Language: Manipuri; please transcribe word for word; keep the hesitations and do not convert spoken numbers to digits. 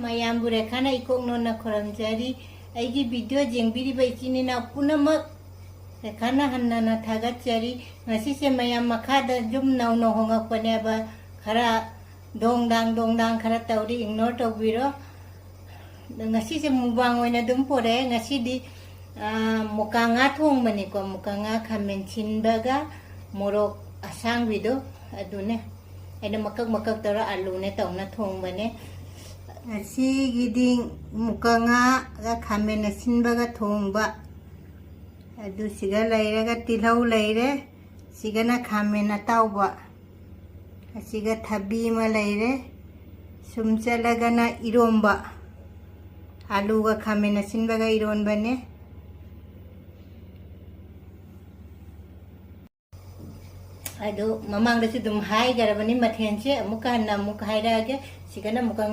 ꯃꯌꯥꯝꯕꯨ ꯔꯦꯈꯥꯅ ꯏꯀꯣꯛ ꯅꯣꯟꯅ ꯈꯨꯔꯨꯝꯖꯔꯤ꯫ ꯑꯩꯒꯤ video ꯌꯦꯡꯕꯤꯔꯤꯕ ꯏꯆꯤꯟ ꯏꯅꯥꯎ ꯄꯨꯝꯅꯃꯛ ꯔꯦꯈꯥꯅ ꯍꯟꯅꯅ ꯊꯥꯒꯠꯆꯔꯤ꯫ ꯉꯁꯤꯁꯦ ꯃꯌꯥꯝ ꯃꯈꯥꯗ ꯌꯨꯝ ꯅꯧꯅ ꯍꯣꯡꯉꯛꯄꯅꯦꯕ, ꯈꯔ ꯗꯣꯡ ꯗꯥꯡ ꯗꯣꯡ ꯗꯥꯡ ꯈꯔ ꯇꯧꯔꯤ, ignore ꯇꯧꯕꯤꯔꯣ꯫ ꯑꯗꯣ ꯉꯁꯤꯁꯦ mukbang ꯑꯣꯏꯅ ꯑꯗꯨꯝ ꯄꯣꯔꯛꯑꯦ꯫ ꯉꯁꯤꯗꯤ, ꯑꯥ, ꯃꯨꯀꯥ ꯉꯥ ꯊꯣꯡꯕꯅꯤꯀꯣ꯫ ꯃꯨꯀꯥ ꯉꯥ ꯈꯥꯃꯦꯟ ꯁꯤꯟꯕꯒ ꯃꯣꯔꯣꯛ ꯑꯁꯥꯡꯕꯤꯗꯣ ꯑꯗꯨꯅꯦ꯫ ꯑꯩꯅ ꯃꯀꯛ ꯃꯀꯛ ꯇꯧꯔ ꯑꯂꯨꯅꯦ ꯇꯧꯅ ꯊꯣꯡꯕꯅꯦ꯫ ꯉꯁꯤꯒꯤꯗꯤ ꯃꯨꯀꯥ ꯉꯥꯒ ꯈꯥꯃꯦꯟ ꯑꯁꯤꯟꯕꯒ ꯊꯣꯡꯕ꯫ ꯑꯗꯨ ꯁꯤꯒ ꯂꯩꯔꯒ ꯇꯤꯜꯍꯧ ꯂꯩꯔꯦ꯫ ꯁꯤꯒꯅ ꯈꯥꯃꯦꯟ ꯑꯇꯥꯎꯕ꯫ ꯑꯁꯤꯒ ꯊꯕꯤ ꯑꯃ ꯂꯩꯔꯦ꯫ ꯁꯨꯝ ꯆꯠꯂꯒꯅ ꯏꯔꯣꯝꯕ꯫ ꯑꯂꯨꯒ ꯈꯥꯃꯦꯟ ꯑꯁꯤꯟꯕꯒ ꯏꯔꯣꯟꯕꯅꯦ꯫ ꯑꯗꯨ ꯃꯃꯥꯡꯗꯁꯨ ꯑꯗꯨꯝ ꯍꯥꯏꯈ꯭ꯔꯕꯅꯤ, ꯃꯊꯦꯜꯁꯦ ꯑꯃꯨꯛꯀ ꯍꯟꯅ ꯑꯃꯨꯛ ꯍꯥꯏꯔꯛꯑꯒꯦ꯫ ꯁꯤꯒꯅ ꯑꯃꯨꯛꯀ